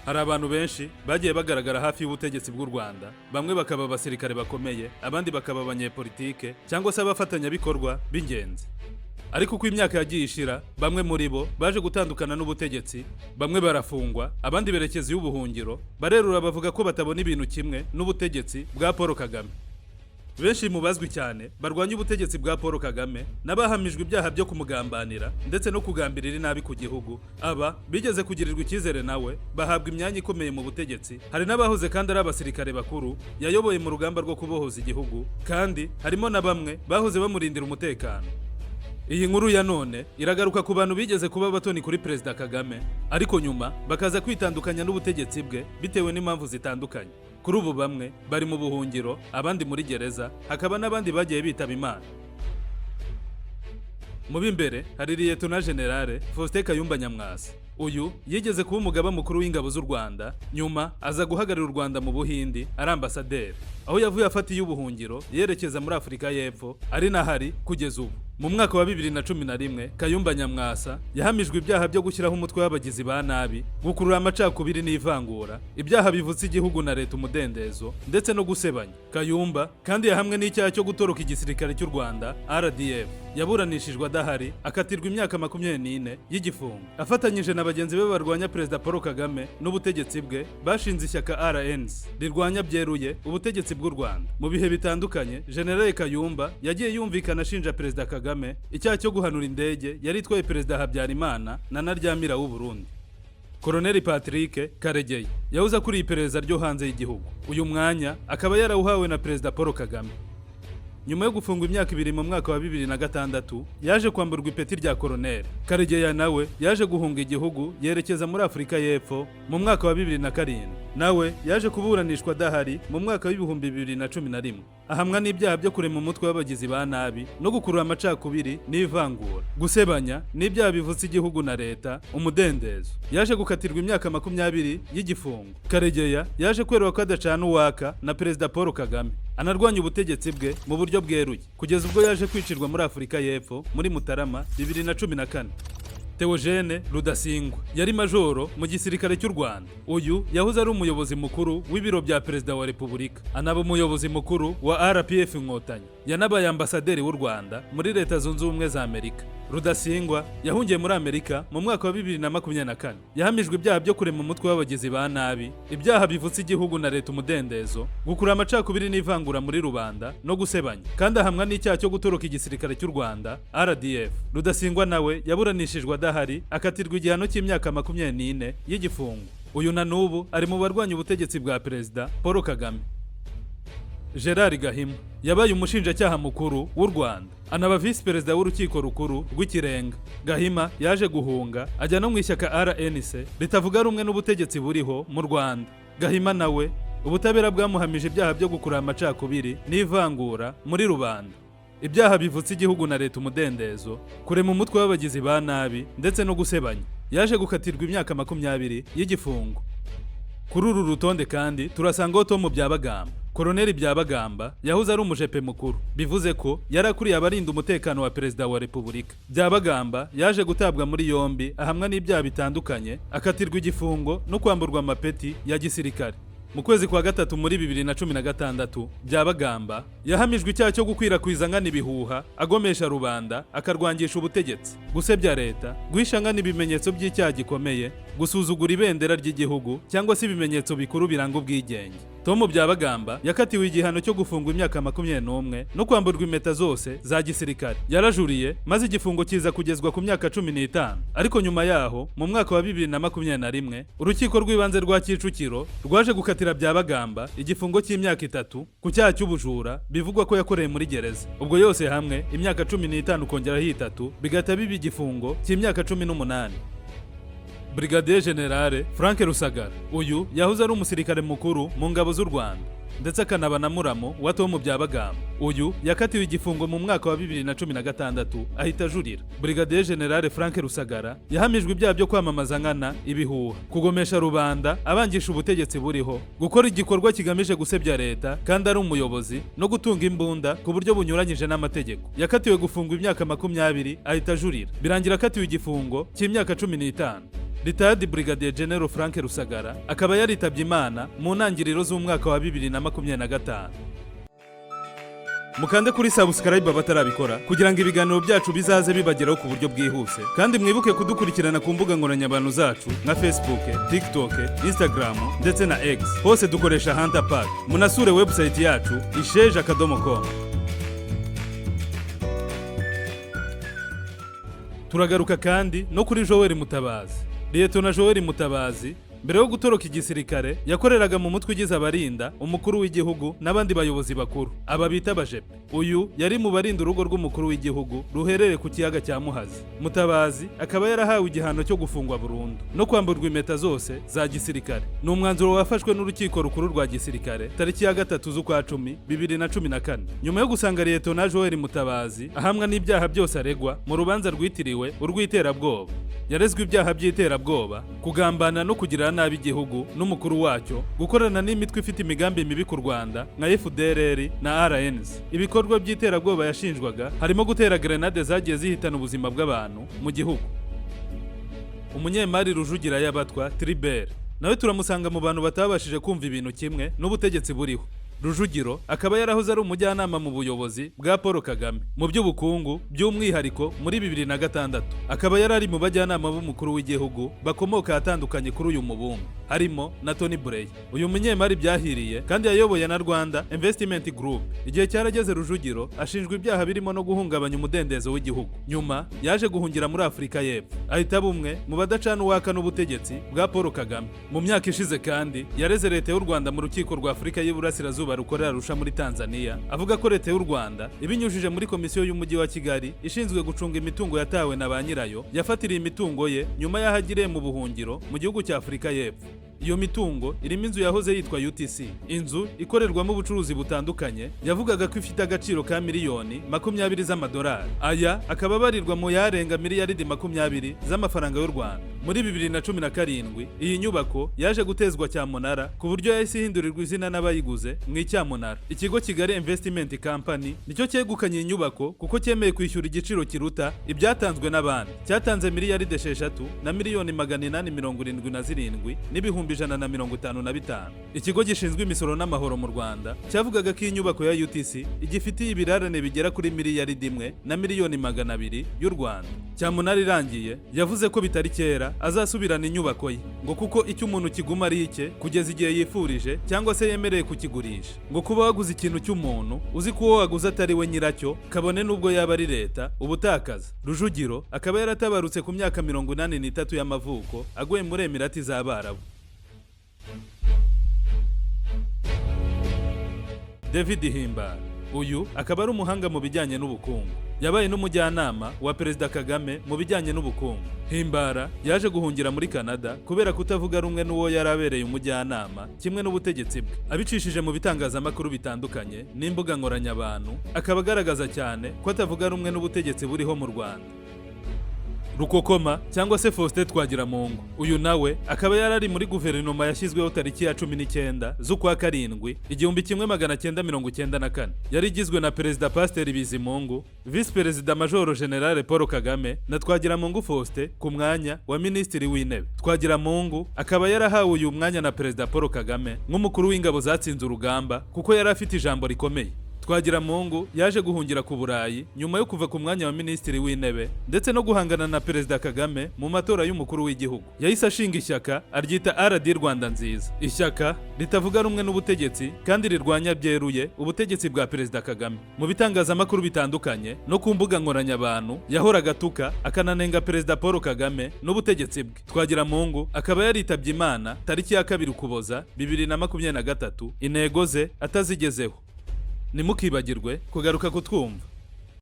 Hari abantu benshi bagiye bagaragara hafi y'ubutegetsi bw'u Rwanda, bamwe bakaba abasirikare bakomeye, abandi bakaba abanyepolitike cyangwa se abafatanyabikorwa b'ingenzi. Ariko uko imyaka yagiye ishira, bamwe muri bo baje gutandukana n'ubutegetsi, bamwe barafungwa, abandi berekeza iy'ubuhungiro, barerura bavuga ko batabona ibintu kimwe n'ubutegetsi bwa Paul Kagame. Benshi mu bazwi cyane barwanya ubutegetsi bwa Paul Kagame n'abahamijwe ibyaha byo kumugambanira ndetse no kugambirira inabi ku gihugu, aba bigeze kugirirwa icyizere nawe bahabwa imyanya ikomeye mu butegetsi. Hari n'abahoze kandi ari abasirikare bakuru yayoboye mu rugamba rwo kubohoza igihugu, kandi harimo na bamwe bahoze bamurindira umutekano. Iyi nkuru ya none iragaruka ku bantu bigeze kuba abatoni kuri Perezida Kagame, ariko nyuma bakaza kwitandukanya n'ubutegetsi bwe bitewe n'impamvu zitandukanye. Kuri ubu bamwe bari mu buhungiro, abandi muri gereza, hakaba n'abandi bagiye bitaba Imana. Mu b'imbere hari Liyetona Generale Faustin Kayumba Nyamwasa. Uyu yigeze kuba umugaba mukuru w'ingabo z'u Rwanda, nyuma aza guhagararira u Rwanda mu Buhindi ari ambasaderi, aho yavuye afatiye ubuhungiro yerekeza muri Afurika y'Epfo, ari nahari kugeza ubu. Mu mwaka wa 2011, Kayumba Nyamwasa yahamijwe ibyaha byo gushyiraho umutwe w'abagizi ba nabi, gukurura amacakubiri n'ivangura, ibyaha bivutsa igihugu na leta umudendezo, ndetse no gusebanya. Kayumba kandi yahamwe n'icyaha cyo gutoroka igisirikare cy'u Rwanda, RDF. Yaburanishijwe adahari, akatirwa imyaka 24 y'igifungo. Afatanyije na bagenzi be barwanya Perezida Paul Kagame n'ubutegetsi bwe, bashinze ishyaka RNC rirwanya byeruye ubutegetsi bw'u Rwanda. Mu bihe bitandukanye, General Kayumba yagiye yumvikana ashinja Perezida Kagame icyaha cyo guhanura indege yari itwaye Perezida Habyarimana na Ntaryamira w'u Burundi. Koloneli Patrick Karegeya yahoze akuriye iperereza ryo hanze y'igihugu, uyu mwanya akaba yarawuhawe na Perezida Paul Kagame. Nyuma yo gufungwa imyaka 2 mu mwaka wa 2006, yaje kwamburwa ipeti rya koroneli. Karegeya nawe yaje guhunga igihugu yerekeza muri Afurika y'Epfo mu mwaka wa 2007. Nawe yaje kuburanishwa adahari mu mwaka wa 2011, ahamwa n'ibyaha byo kurema umutwe w'abagizi ba nabi no gukurura amacakubiri n'ivangura, gusebanya n'ibyaha bivutsa igihugu na leta umudendezo. Yaje gukatirwa imyaka 20 y'igifungo. Karegeya yaje kwereka ko adacana uwaka na Perezida Paul Kagame, anarwanya ubutegetsi bwe mu buryo bweruye, kugeza ubwo yaje kwicirwa muri Afurika y'Epfo muri Mutarama 2014. Theogene Rudasingwa yari majoro mu gisirikare cy'u Rwanda. Uyu yahoze ari umuyobozi mukuru w'ibiro bya Perezida wa Repubulika, anaba umuyobozi mukuru wa RPF Inkotanyi. Yanabaye ambasaderi w'u Rwanda muri Leta Zunze Ubumwe za Amerika. Rudasingwa yahungiye muri Amerika mu mwaka wa 2024. Yahamijwe ibyaha byo kurema umutwe w'abagizi ba nabi, ibyaha bivutsa igihugu na leta umudendezo, gukurura amacakubiri n'ivangura muri rubanda no gusebanya, kandi ahamwa n'icyaha cyo gutoroka igisirikare cy'u Rwanda, RDF. Rudasingwa nawe yaburanishijwe adahari, akatirwa igihano cy'imyaka 24 y'igifungo. Uyu na n'ubu ari mu barwanya ubutegetsi bwa Perezida Paul Kagame. Gerard Gahima yabaye umushinjacyaha mukuru w'u Rwanda, anaba visi perezida w'Urukiko Rukuru rw'Ikirenga. Gahima yaje guhunga ajya no mu ishyaka RNC ritavuga rumwe n'ubutegetsi buriho mu Rwanda. Gahima nawe ubutabera bwamuhamije ibyaha byo gukurura amacakubiri n'ivangura muri rubanda, ibyaha bivutsa igihugu na leta umudendezo, kurema umutwe w'abagizi ba nabi ndetse no gusebanya. Yaje gukatirwa imyaka 20 y'igifungo. Kuri uru rutonde kandi turasangaho Tom Byabagamba. Koroneli Byabagamba yahoze ari umujepe mukuru, bivuze ko yari akuriye abarinda umutekano wa Perezida wa Repubulika. Byabagamba yaje gutabwa muri yombi, ahamwa n'ibyaha bitandukanye, akatirwa igifungo no kwamburwa amapeti ya gisirikare. Mu kwezi kwa gatatu muri 2016, Byabagamba yahamijwe icyaha cyo gukwirakwiza nkana ibihuha, agomesha rubanda, akarwangisha ubutegetsi, gusebya leta, guhisha nkana ibimenyetso by'icyaha gikomeye, gusuzugura ibendera ry'igihugu cyangwa se ibimenyetso bikuru biranga ubwigenge. Tom Byabagamba yakatiwe igihano cyo gufungwa imyaka 21 no kwamburwa impeta zose za gisirikare. Yarajuriye, maze igifungo kiza kugezwa ku myaka 15. Ariko nyuma yaho, mu mwaka wa 2021, Urukiko rw'Ibanze rwa Kicukiro rwaje gukatira Byabagamba igifungo cy'imyaka 3 ku cyaha cy'ubujura bivugwa ko yakoreye muri gereza. Ubwo yose hamwe, imyaka 15 kongeraho 3, bigahita biba igifungo cy'imyaka 18. Brigadier General Frank Rusagara, uyu yahoze ari umusirikare mukuru mu ngabo z'u Rwanda, ndetse akanaba na muramu wa Tom Byabagamba. Uyu yakatiwe igifungo mu mwaka wa 2016, ahita ajurira. Brigadier General Frank Rusagara yahamijwe ibyaha byo kwamamaza nkana ibihuha, kugomesha rubanda abangisha ubutegetsi buriho, gukora igikorwa kigamije gusebya leta kandi ari umuyobozi, no gutunga imbunda ku buryo bunyuranyije n'amategeko. Yakatiwe gufungwa imyaka 20, ahita ajurira, birangira akatiwe igifungo cy'imyaka 15. Retired Brigadier General Frank Rusagara akaba yaritabye Imana mu ntangiriro z'umwaka wa 2025. Mukande kuri subscribe abatarabikora kugira ngo ibiganiro byacu bizaze bibageraho ku buryo bwihuse, kandi mwibuke kudukurikirana ku mbuga nkoranyambaga zacu nka Facebook, TikTok, Instagram ndetse na X. Hose dukoresha Hunter Park. Munasure website yacu isheja.com. Turagaruka kandi no kuri Joel Mutabazi. Liyetona Joel Mutabazi, mbere yo gutoroka igisirikare, yakoreraga mu mutwe ugize abarinda umukuru w'igihugu n'abandi bayobozi bakuru, aba bita abajepe. Uyu yari mu barinda urugo rw'umukuru w'igihugu ruherereye ku kiyaga cya Muhazi. Mutabazi akaba yarahawe igihano cyo gufungwa burundu no kwamburwa impeta zose za gisirikare. Ni umwanzuro wafashwe n'urukiko rukuru rwa gisirikare tariki ya 3 z'ukwa 10 2014, nyuma yo gusanga Liyetona Joel Mutabazi ahamwa n'ibyaha byose aregwa mu rubanza rwitiriwe urw'iterabwoba. Yarezwe ibyaha by'iterabwoba, kugambana no kugirira nabi igihugu n'umukuru wacyo, gukorana n'imitwe ifite imigambi mibi ku Rwanda nka FDLR na RNC. Ibikorwa by'iterabwoba yashinjwaga harimo gutera grenade zagiye zihitana ubuzima bw'abantu mu gihugu. Umunyemari Rujugira y'Abatwa Tribert nawe turamusanga mu bantu batabashije kumva ibintu kimwe n'ubutegetsi buriho. Rujugiro akaba yarahoze ari umujyanama mu buyobozi bwa Paul Kagame mu by'ubukungu, by'umwihariko muri 2006 akaba yari ari mu bajyanama b'umukuru w'igihugu bakomoka ahatandukanye kuri uyu mubumbe, harimo na Tony Blair. Uyu munyemari byahiriye kandi yayoboye na Rwanda Investment Group. Igihe cyarageze Rujugiro ashinjwa ibyaha birimo no guhungabanya umudendezo w'igihugu. Nyuma yaje guhungira muri Afurika y'Epfo, ahita aba umwe mu badacana uwaka n'ubutegetsi bwa Paul Kagame. Mu myaka ishize kandi yareze leta y'u Rwanda mu rukiko rwa Afurika y'Iburasirazuba rukorera Arusha muri Tanzania, avuga ko leta y'u Rwanda ibinyujije muri komisiyo y'umujyi wa Kigali ishinzwe gucunga imitungo yatawe na ba nyirayo yafatiriye imitungo ye nyuma y'aho agiriye mu buhungiro mu gihugu cya Afurika y'Epfo. Iyo mitungo irimo inzu yahoze yitwa UTC, inzu ikorerwamo ubucuruzi butandukanye, yavugaga ko ifite agaciro ka miliyoni 20 z'amadolari, aya akaba abarirwa mu yarenga miliyaridi 20 z'amafaranga y'u Rwanda. Muri 2017 iyi nyubako yaje gutezwa cyamunara, ku buryo yahise ihindurirwa izina n'abayiguze mu icyamunara. Ikigo Kigali Investment Company nicyo cyegukanye iyi nyubako kuko cyemeye kwishyura igiciro kiruta ibyatanzwe n'abandi. Cyatanze miliyaridi 6 na miliyoni 877 n'ibihumbi 155. Ikigo gishinzwe imisoro n'amahoro mu Rwanda cyavugaga ko iyi nyubako ya UTC igifitiye ibirarane bigera kuri miliyaridi 1 na miliyoni 200 y'u Rwanda. Cyamunara irangiye yavuze ko bitari kera azasubirana inyubako ye, ngo kuko icyo umuntu kiguma ari icye kugeza igihe yifurije cyangwa se yemereye kukigurisha. Ngo kuba waguze ikintu cy'umuntu uzi ko uwo waguze atari we nyiracyo, kabone n'ubwo yaba ari leta, ubutakaza. Rujugiro akaba yaratabarutse ku myaka 83 y'amavuko, aguye muri Emirati z'Abarabu. David Himbara, uyu akaba ari umuhanga mu bijyanye n'ubukungu, yabaye n'umujyanama wa Perezida Kagame mu bijyanye n'ubukungu. Himbara yaje guhungira muri Canada kubera kutavuga rumwe n'uwo yari abereye umujyanama kimwe n'ubutegetsi bwe. Abicishije mu bitangazamakuru bitandukanye n'imbuga nkoranyabantu, akaba agaragaza cyane ko atavuga rumwe n'ubutegetsi buriho mu Rwanda. Rukokoma cyangwa se Faustin Twagiramungu, uyu nawe akaba yari ari muri guverinoma yashyizweho tariki ya 19 z'ukwa karindwi 1994, yari igizwe na Perezida Pasiteri Bizimungu, Visi Perezida Majoro Generale Paul Kagame na Twagiramungu Faustin ku mwanya wa Minisitiri w'Intebe. Twagiramungu akaba yarahawe uyu mwanya na Perezida Paul Kagame nk'umukuru w'ingabo zatsinze urugamba, kuko yari afite ijambo rikomeye. Twagiramungu yaje guhungira ku Burayi nyuma yo kuva ku mwanya wa Minisitiri w'Intebe ndetse no guhangana na Perezida Kagame mu matora y'umukuru w'igihugu. Yahise ashinga ishyaka aryita RD Rwanda Nziza, ishyaka ritavuga rumwe n'ubutegetsi kandi rirwanya byeruye ubutegetsi bwa Perezida Kagame. Mu bitangazamakuru bitandukanye no ku mbuga nkoranyabantu yahoraga atuka akananenga Perezida Paul Kagame n'ubutegetsi bwe. Twagiramungu akaba yaritabye Imana tariki ya 2 Ukuboza 2023, intego ze atazigezeho. Ntimukibagirwe kugaruka kutwumva.